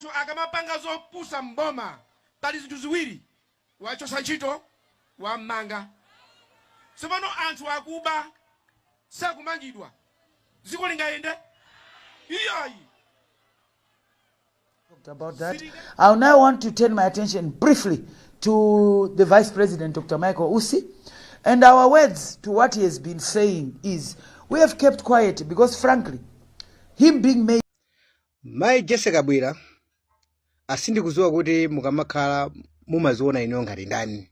Akamapanga zopusa mboma, pali zinthu ziwiri: wachosa ntchito, wammanga. Tsopano anthu akuba sakumangidwa, dziko lingayende? Iyayi. About that. I now want to turn my attention briefly to the Vice President, Dr. Michael Usi. And our words to what he has been saying is, we have kept quiet because, frankly, him being made Mayi Jessie Kabwila, sindikudziwa kuti mukamakhala mumaziona inuyo ngati ndani.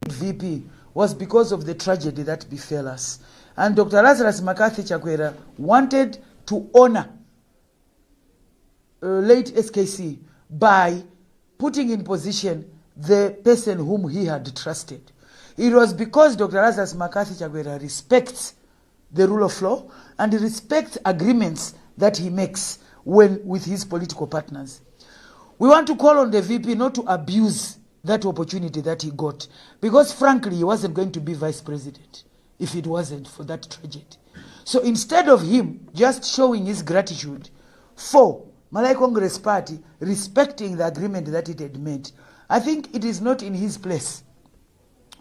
VP was because of the tragedy that befell us. And Dr. Lazarus McCarthy Chakwera wanted to honor late SKC by putting in position the person whom he had trusted. It was because Dr. Lazarus McCarthy Chakwera respects the rule of law and respects agreements that he makes when with his political partners. We want to call on the VP not to abuse that opportunity that he got, because frankly, he wasn't going to be vice president if it wasn't for that tragedy. So instead of him just showing his gratitude for Malawi Congress Party respecting the agreement that it had made, I think it is not in his place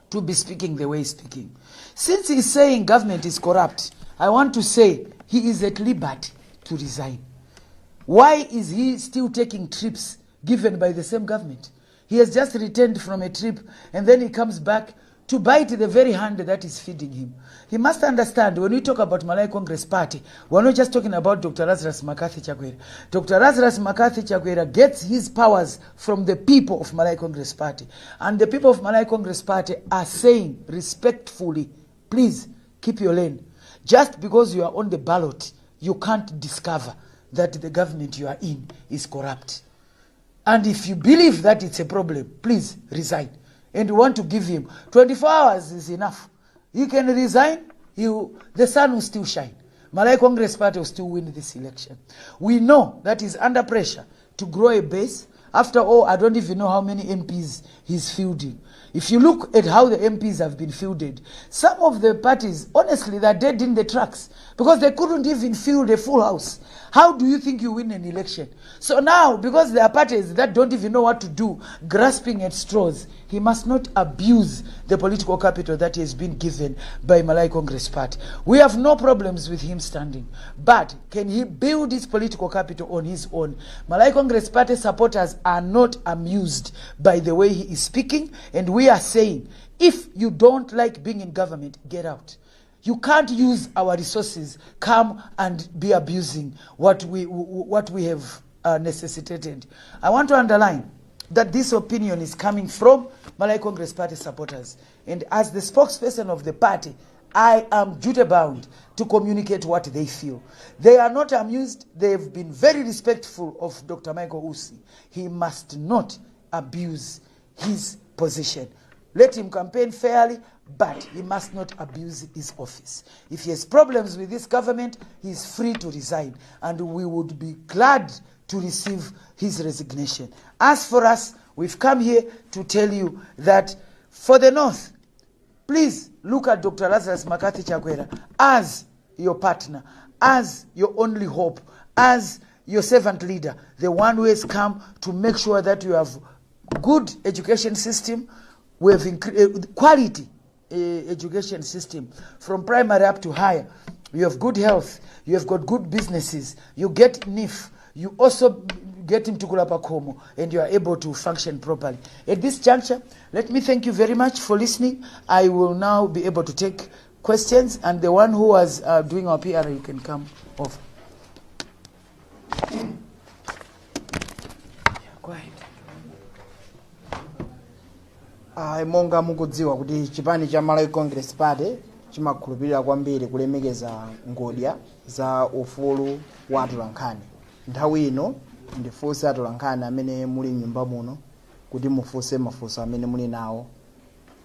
to be speaking the way he's speaking. Since he's saying government is corrupt, I want to say he is at liberty to resign. Why is he still taking trips given by the same government? He has just returned from a trip and then he comes back to bite the very hand that is feeding him. He must understand, when we talk about Malawi Congress Party, we're not just talking about Dr. Lazarus McCarthy Chakwera. Dr. Lazarus McCarthy Chakwera gets his powers from the people of Malawi Congress Party. And the people of Malawi Congress Party are saying respectfully, please keep your lane. Just because you are on the ballot, you can't discover that the government you are in is corrupt. And if you believe that it's a problem, please resign. And we want to give him 24 hours is enough. He can resign, the sun will still shine. Malawi Congress Party will still win this election. We know that he's under pressure to grow a base. After all, I don't even know how many MPs he's fielding. If you look at how the MPs have been fielded, some of the parties, honestly, they're dead in the tracks because they couldn't even field a full house. How do you think you win an election? So now, because there are parties that don't even know what to do, grasping at straws, he must not abuse the political capital that has been given by Malawi Congress Party. We have no problems with him standing, but can he build his political capital on his own? Malawi Congress Party supporters are not amused by the way he is speaking, and we are saying, if you don't like being in government, get out. You can't use our resources, come and be abusing what we have necessitated. I want to underline that this opinion is coming from Malawi Congress Party supporters. And as the spokesperson of the party, I am duty bound to communicate what they feel. They are not amused. They've been very respectful of Dr. Michael Usi. He must not abuse his position. Let him campaign fairly, but he must not abuse his office. If he has problems with this government, he is free to resign, and we would be glad to receive his resignation. As for us, we've come here to tell you that for the North, please look at Dr. Lazarus McCarthy Chakwera as your partner, as your only hope, as your servant leader, the one who has come to make sure that you have good education system, we have quality education system from primary up to higher. You have good health, you have got good businesses, you get NEEF, you also get Mtukula Pakhomo, and you are able to function properly. At this juncture, let me thank you very much for listening. I will now be able to take questions, and the one who was doing our PR, you can come over. Yeah, go ahead. Ayi, monga mukudziwa kuti chipani cha Malawi Congress Party chimakhulupirira kwambiri kulemekeza ngodya za ufulu wa atolankhani, nthawi ino ndifunse atolankhani amene muli mnyumba muno kuti mufunse mafunso amene muli nawo,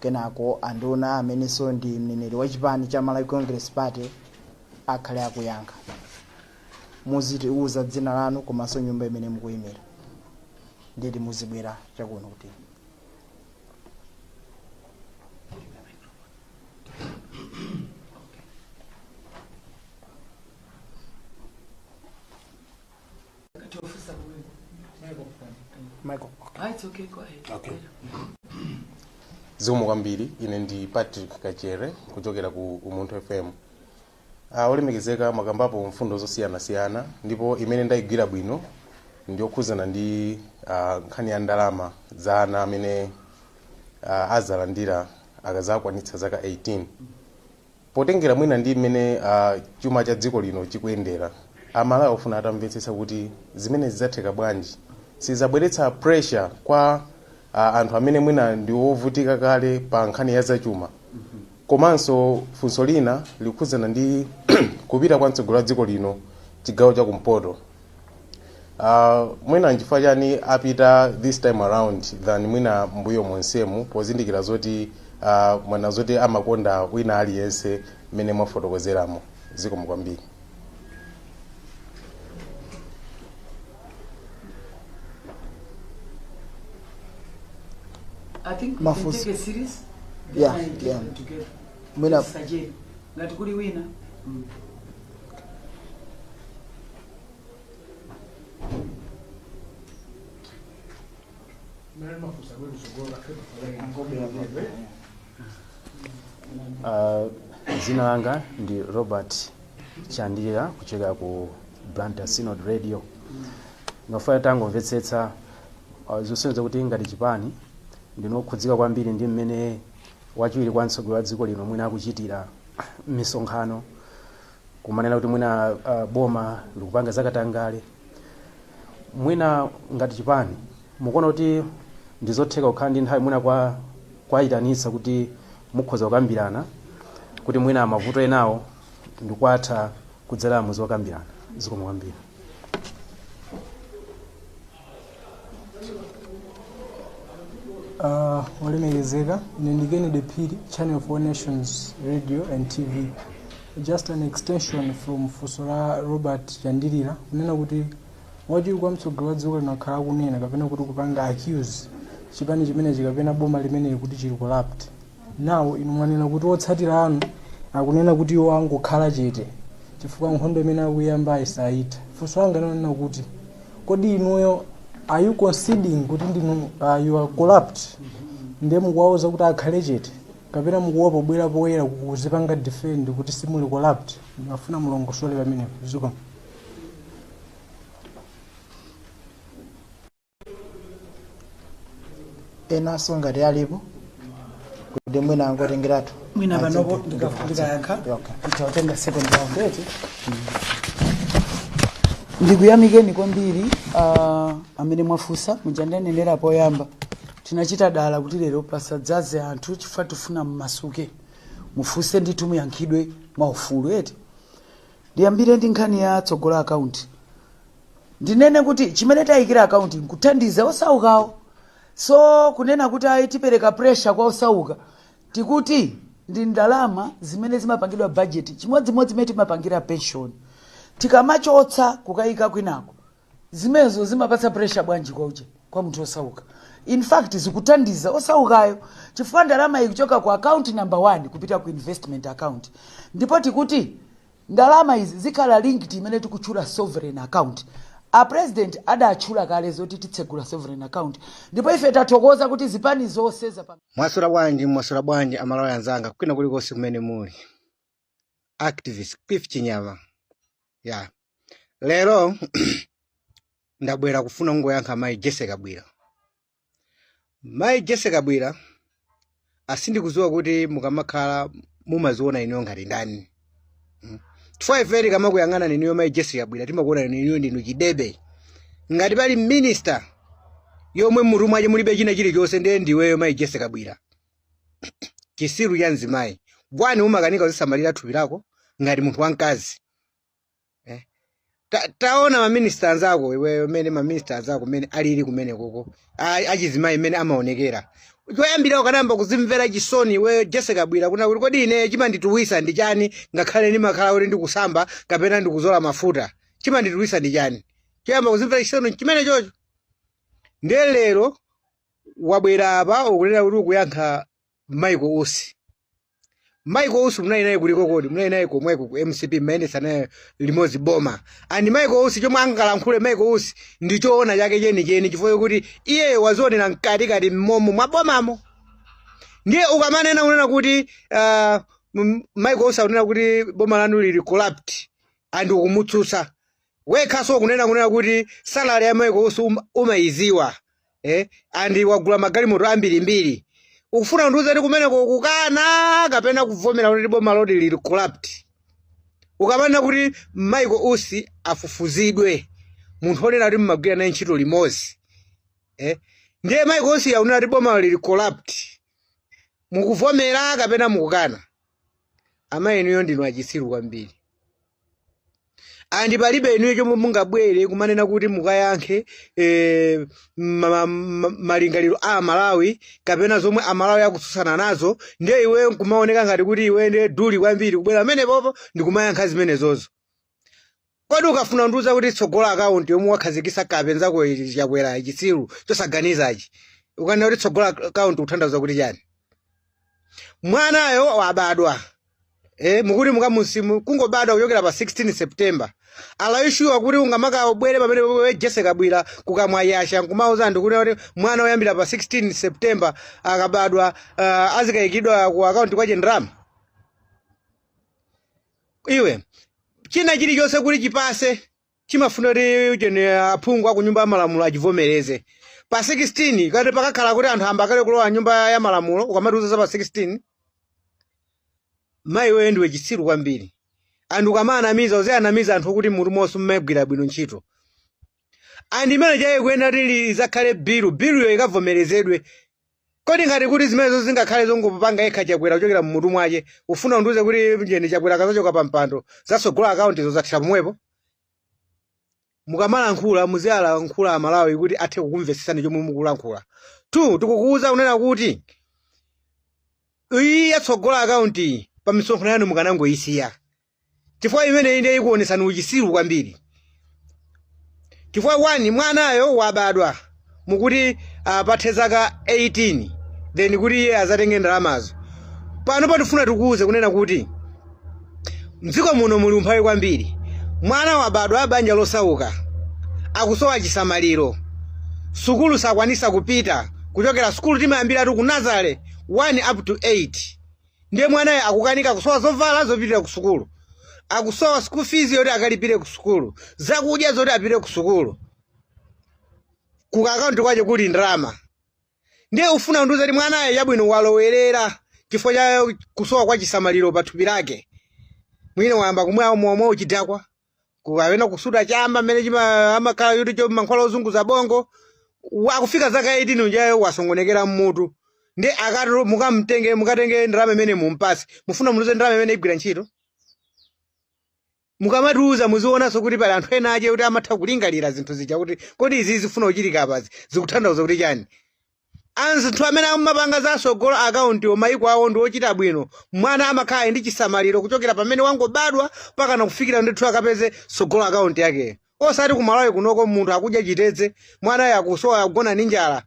kenako anduna amenenso ndi mneneri wa chipani cha Malawi Congress Party akhale akuyankha. Muzitiuza dzina lanu komanso nyumba imene mukuyimira, nditi muzibwera chakuno kuti Michael, okay. Ah, it's okay, go ahead. Okay. Zikomo kwambiri. Ine ndi Patrick Kachere kuchokera ku Umunthu FM. Olemekezeka, mwakambapo mfundo zosiyanasiyana, ndipo imene ndayigwira bwino ndiyokhuzana ndi nkhani ya ndalama za ana amene azalandira akazakwanitsa zaka 18. Potengera mwina ndi mmene chuma cha dziko lino chikuyendera, Amalawi ofuna atamvetsetsa kuti zimene zidzatheka bwanji, sizabweretsa pressure kwa anthu amene mwina ndi ovutika kale pa nkhani ya zachuma? Komanso funso lina likukhudzana ndi kupita kwa mtsogoleri wa dziko lino chigawo chakumpoto. Mwina nchifukwa chani apita this time around than mwina mbuyo monsemu, pozindikira zoti mwana zoti amakonda wina aliyense mmene mwafotokozeramo? Zikomo kwambiri. I think we can Mafunso. take a series, then Yeah, I take them together. Mwina Sajeni. Ngati kuli wina. Dzina langa ndi Robert Chandira kuchokera ku Blantyre Synod Radio. Ngafuna tangomvetsetsa zosonyeza kuti ngati chipani ndinokhudzika kwambiri ndi mmene wachiwiri kwa mtsogoleri wa dziko lino mwina akuchitira misonkhano, kumanena kuti mwina boma likupanga zakatangale. Mwina ngati chipani mukuona kuti ndizotheka kukhala ndi nthawi mwina kwa kwayitanitsa kuti mukhoza kukambirana kuti mwina mavuto enawo ndikuatha kudzera muzokambirana? Zikomo kwambiri. Olemekezeka, ine ndi Kennedy Phiri, Channel for Nations Radio and TV. Just an extension from funso la Robert Chandilira, kunena kuti wachiwiri kwa mtsogoleri wa dziko lino akhala akunena kapena kuti kupanga accuse chipani chimenechi kapena boma limeneli kuti chili corrupt. Now inu mwanena kuti otsatira anu akunena kuti iwo angokhala chete chifukwa nkhondo imene akuyamba isayitha. Funso langa linanena kuti kodi inuyo, are you conceding kuti ndinu you are corrupt, ndiye mukuwauza kuti akhale chete, kapena mukuopa pobwera poyera kuzipanga defend kuti simuli corrupt? Ndimafuna mulongosole pamenepo. Zikomo. Enanso ngati alipo, kuti mwina angotengeratu. Mwina I panopo think ndikayankha, Okay. titawatenga second round, eti? Ndikuyamikeni kwambiri amene mwafunsa. Muja ndanenera poyamba, tinachita dala kuti lero pasadzaze anthu chifukwa tifuna mmasuke, mufunse ndithu, muyankhidwe mwaufulu, eti? Ndiyambire ndi nkhani ya tsogolo account. Ndinene kuti chimene tayikira account nkuthandiza osaukawo. So kunena kuti ayi, tipereka pressure kwa osauka, tikuti ndi ndalama zimene zimapangidwa budget chimodzimodzi imene timapangira pension. Tikamachotsa kukayika kwinako, zimenezo zimapatsa pressure bwanji kwa uje, kwa munthu osauka? In fact zikuthandiza osaukayo chifukwa ndalama ikuchoka ku account number one kupita ku investment account. Ndipo tikuti ndalama izi zikhala linked imene tikutchula sovereign account. A president adatchula kale zoti titsegula sovereign account, ndipo ife tathokoza kuti zipani zonse zapa Mwaswera bwanji? Mwaswera bwanji Amalawi anzanga kwina kulikonse kumene muli? Activist Cliff Chinyama ya lero ndabwera kufuna kungoyankha mayi Jesse Kabwira. Mayi Jesse Kabwira, asindikudziwa kuti mukamakhala mumaziona inuyo ngati ndani. Chifukwa ife tikamakuyang'ana inuyo mayi Jesse Kabwira, timakuona inuyo ndinu chidebe. Ngati pali minister yomwe mutu mwache mulibe china chilichonse, ndiye ndiweyo mayi Jesse Kabwira. Chisiru cha mzimayi bwani, umakanika kuzisamalira thupi lako ngati munthu wamkazi, eh? Taona maminista anzako iweyo, mene maminista anzako mene alili kumene koko achizimayi mene amaonekera. Choyambira ukanamba kuzimvera chisoni iweyo Jesse Kabwira, kuna kuti kodi ine chimandituwisa ndi chani, ngakhale ndimakhala kuti ndikusamba kapena ndikuzola mafuta, chimandituwisa ndi chani? Choyamba kuzimvera chisoni chimene chocho. Ndiye lero wabwera apa ukunena kuti ukuyankha Michael Usi. Michael Usi munali naye kuliko kodi? Munali naye komweko ku MCP, mmayendetsa naye limodzi boma. And Michael Usi, chomwe angalankhule Michael Usi ndi choona chake chenicheni, chifukwa kuti iye wazionera mkatikati mmomo mwa bomamo. Ndiye ukamanena kunena kuti Michael Usi akunena kuti boma lanu lili corrupt and ukumutsutsa wekhaso kunena kuti salary ya Michael Usi umayiziwa, and wagula magalimoto ambirimbiri, ukufuna kundiuza kuti kumeneko kukana kapena kuvomera kuti boma lodi lili corrupt? Ukamanena kuti Michael Usi afufuzidwe, munthu onena kuti mmagwira naye ntchito limodzi, ndiye Michael Usi akunena kuti boma lili corrupt, mukuvomera kapena mukukana? Amayi, inuyo ndinu achitsiru kwambiri, and palibe inuyo chomwe mungabwere kumanena kuti mukayankhe malingaliro a Amalawi kapena zomwe Amalawi akutsutsana nazo. Ndiye iwe nkumaoneka ngati kuti iwe ndiye duli kwambiri kubwera pamenepopo ndikumayankha zimenezozo. Kodi ukafuna ndiuza kuti tsogola akaunti yomwe wakhazikisa kapenzako ichi Chakwera, chitsiru chosaganizachi, ukanena kuti tsogola akaunti kutanthauza kuti chani? Mwanayo wabadwa, mukuti mukamusimu kungobadwa kuchokera pa 16 September. Are you sure kuti ungamakabwere pamene wewe Jesse Kabwira kukamwayasha nkumauza anthu kuti mwana woyambira pa 16 September akabadwa azikayikidwa ku akaunti kwa chendrama? Iwe, china chilichonse kuti chipase chimafuna kuti chene aphungu aku nyumba ya malamulo achivomereze pa 16. Kati pakakhala kuti anthu ambakale kulowa nyumba ya malamulo, ukamatiuza za pa 16. Mayi, wewe ndiwe chitsiru kwambiri. Anthu ukamanamiza, uziyanamiza anthu okuti mutu monse mmagwira bwino ntchito. And imene chaye kuyenda kuti izakhale bilu, biluyo ikavomerezedwe. Kodi ngati kuti zimenezo zingakhale zongopanga yekha Chakwera kuchokera mmutu mwake, ufuna undiuze kuti njeni Chakwera akazachoka pa mpando, zasogola akaunti zozathira pomwepo? Mukamalankhula muziyalankhula Amalawi kuti athe kukumvetsetsani chomwe mukulankhula. Two, tikukuuza kunena kuti iyi yatsogola akaunti pa misonkhano yanu mukanangoyisiya, chifukwa imeneyi ndiye ikuonesani uchisiru kwambiri. Chifukwa one, mwanayo wabadwa, mukuti apathe zaka 18 then kuti iye azatenge ndalamazo. Pano patifuna tikuuze kunena kuti mdziko muno muli umphawi kwambiri. Mwana wabadwa banja losauka, akusowa chisamaliro, sukulu sakwanisa kupita. Kuchokera sukulu timayambiratu ku nursery 1 up to 8. Ndiye mwanayo akukanika, kusowa zovala zopitira ku sukulu, akusowa school fees yoti akalipire ku sukulu, zakudya zoti apite ku sukulu, ku akaunti kwache kuli ndalama. Ndiye ufuna kundiuza kuti mwanayo yabwino walowerera chifukwa cha kusowa kwa chisamaliro pa thupi lake, mwina wayamba kumwa momwe uchidakwa kapena kusuta chamba mmene chima amakhala kuti cho mankhwala ozunguza bongo, akufika zaka 18 ujayo wasongonekera mmutu. Ndi akati mukamtenge, mukatenge ndalama imene mumpase, mufuna muluze ndalama imene igwira ntchito? Mukamatiuza muzionanso kuti pali anthu ena ache kuti amatha kulingalira zinthu zija, kuti kodi izi zifuna kuchitika apazi zikutanthauza kuti chani? Anthu amene amapanga za sogolo akaunti mayiko awo ndi ochita bwino. Mwana amakhala ndi chisamaliro kuchokera pamene wangobadwa pakana kufikira ndithu akapeze sogolo akaunti yakeyo, osati kumalawi kunoko munthu akudya chitedze, mwanayo akusowa, akugona ndi njala,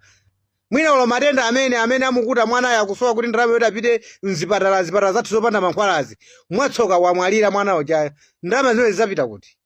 mwina ulo matenda amene amukuta mwanayo akusowa kuti ndalama yoti apite mzipatala, zipatala zathu zopanda mankhwalazi. Mwatsoka wamwalira mwana ujayo, ndalama zimene zizapita kuti?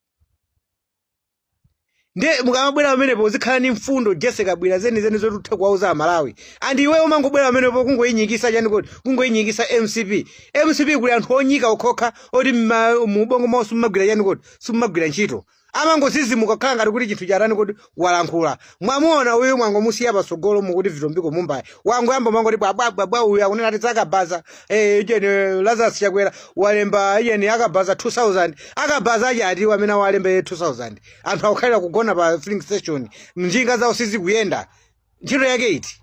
Ndiye mukamabwera pamenepo uzikhala ndi mfundo, Jesse Kabwira, zenizeni zoti uthe kuwauza Amalawi. And iwe umangobwera pamenepo kungoyinyikisa chani kodi? Kungoyinyikisa MCP. MCP kuli anthu onyika okhokha oti mu ubongo mwawo simmagwira chani kodi? Simmagwira ntchito. Amangozizimuka kukhala ngati kuti chinthu chatani kodi? Walankhula. Mwamuona uyu, mwangomusiya patsogolo, mukuti Vitumbiko Mumbai wangoyamba mwangoti bwabwabwabwa. Uyu akunena ati zakabaza, cheni Lazarus Chakwera walemba yeni akabaza 2000. Akabaza achi ati amene walemba 2000? Anthu akukhalira kugona pa filling station, njinga zawo sizikuyenda, ntchito yake iti?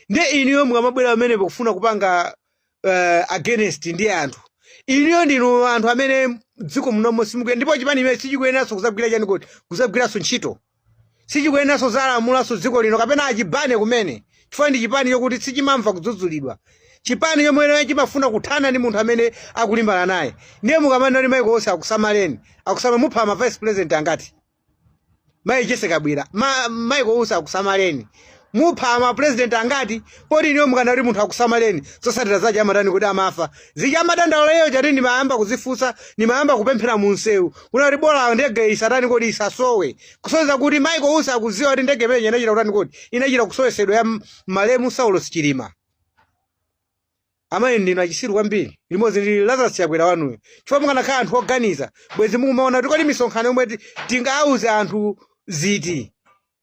Ndiye inuyo mukamabwera pamenepo kufuna kupanga against ndi anthu, inuyo ndinu anthu amene dziko munomo simukuyenda, ndipo chipani imene sichikuyeneranso kuzagwira chani kodi? Kuzagwiranso ntchito, sichikuyeneranso zalamulanso dziko lino kapena achibane kumene, chifukwa ndi chipani chokuti sichimamva kudzudzulidwa, chipani chomwe chimafuna kuthana ndi munthu amene akulimbana naye. Ndiye mukamanena kuti Michael Usi akusamaleni, akusama mupha ma vice president angati? Mayi Jesse Kabwira, Michael Usi akusamaleni. Mupha ma president angati? Poti iniyo mukana kuti munthu akusamaleni, zotsatira zache amatani kuti amafa. Zija amadandaula iyo chati ndimayamba kuzifunsa, ndimayamba kupemphera mu msewu kuna kuti bola ndege isatani kodi, isasowe. Kusonyeza kuti Michael Usi akudziwa kuti ndege imene inachita kutani kodi, inachita kusowesedwa ya malemu Saulos Chilima. Amayi, ndinu achisiru kwambiri limodzi ndi Lazarus Chakwera wanuyo, chifukwa mukanakhala anthu oganiza bwezi mukumaona kuti kodi misonkhano yomwe tingauze anthu ziti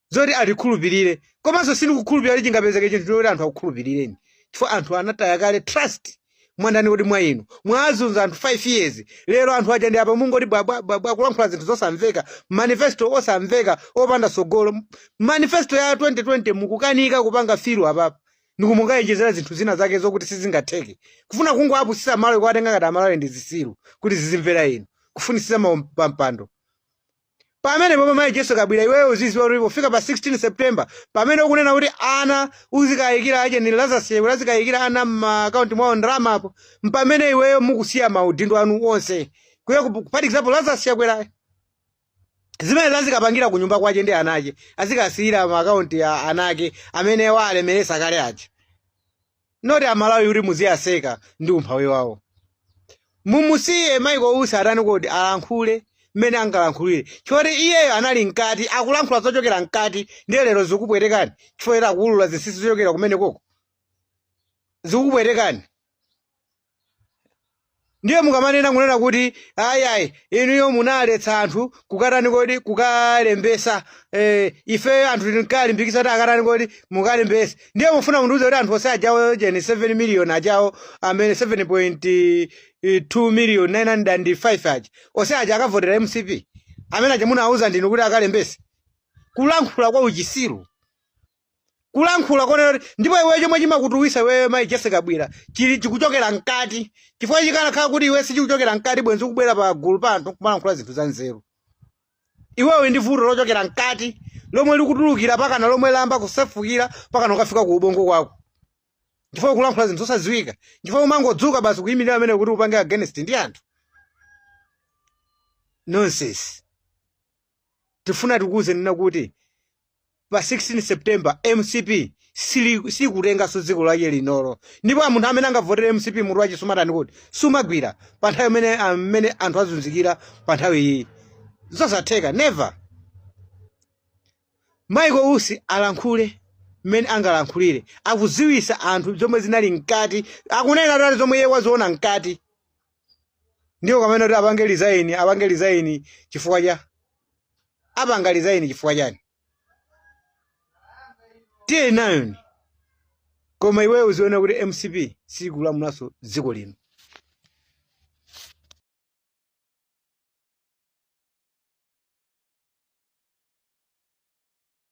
zoti atikhulupirire. Komanso sindikukhulupirira kuti chingapezeke chinthu choti anthu akukhulupirireni, chifukwa anthu anataya kale trust mwandani kodi, mwa inu. Mwazunza anthu 5 years, lero anthu aja ndi apa mungoti bwabwabwabwa kulankhula zinthu zosamveka, manifesto osamveka, opanda sogolo. Manifesto ya 2020 mukukanika kupanga fill apapa, ndikumungayechezera zinthu zina zake zokuti sizingatheke, kufuna kungoapusisa Malawi, kuwatenga ngati Amalawi ndi zisilu kuti zizimvera inu, kufunisisa pampando pamene pomwe. Mayi Jessie Kabwila, iweyo uziziwa kuti pofika pa 16 September, pamene ukunena kuti ana uzikayikira ache ni Lazarus Chakwera azikayikira ana m'maakaunti mwawo ndalamapo, mpamene iweyo mukusiya maudindo anu onse, kuye kuphatikizapo Lazarus Chakwera. Zimene azikapangira ku nyumba kwache ndi anache, azikasiyira maakaunti ya anake amene waalemeresa kale aja, noti Amalawi kuti muziyaseka ndi umphawi wawo. Mumusiye Michael Usi atani kodi, alankhule mmene angalankhulire, chifukwa iyeyo anali mkati, akulankhula zochokera mkati. Ndiye lero zikupwetekani chifukwa iye akuwulula zinsinsi zochokera kumene koko, zikupwetekani. Ndiye mukamanena kunena kuti ayi, inuyo munaletsa anthu kukatani kodi, kukalembesa, ife anthu tinkalimbikisa kuti akatani kodi, mukalembese. Ndiye mufuna mundiuze kuti anthu onse ajawo jeni 7 million ajawo amene 7.2 million 905 aja, onse aja akavotera MCP, amene aja munawuza ndinu kuti akalembese? Kulankhula kwa uchisiru, kulankhula konena kuti ndipo iwe chomwe chimakutuwisa iweyo, mayi Jessie Kabwila, chili chikuchokera mkati, chifukwa chikanakhala kuti iwe sichikuchokera mkati, bwenzi ukubwera pa gulu pa anthu kumalankhula zinthu za nzeru. Iwewe ndi vuto lochokera mkati lomwe likutulukira pakana, lomwe lamba kusefukira pakana ukafika ku ubongo kwako, chifukwa kulankhula zinthu zosadziwika, chifukwa umangodzuka basi kuyimirira amene kuti upange against ndi anthu. Nonsense. Tifuna tikuuze nena kuti pa 16 September MCP sikutenganso dziko lake linolo, ndipo munthu amene angavotere MCP mutu wache sumatani kuti, sumagwira pa nthawi imene amene anthu azunzikira pa nthawi iyi. Zosatheka, never. Michael Usi alankhule mmene angalankhulire, akuziwisa anthu zomwe zinali mkati, akunena tati zomwe iye waziona mkati. Ndiwo kamene kuti apange resign, apange resign chifukwa cha, apanga resign chifukwa chani? Tiye nayoni. Koma iweyo uziona kuti MCP sikulamulanso dziko lino.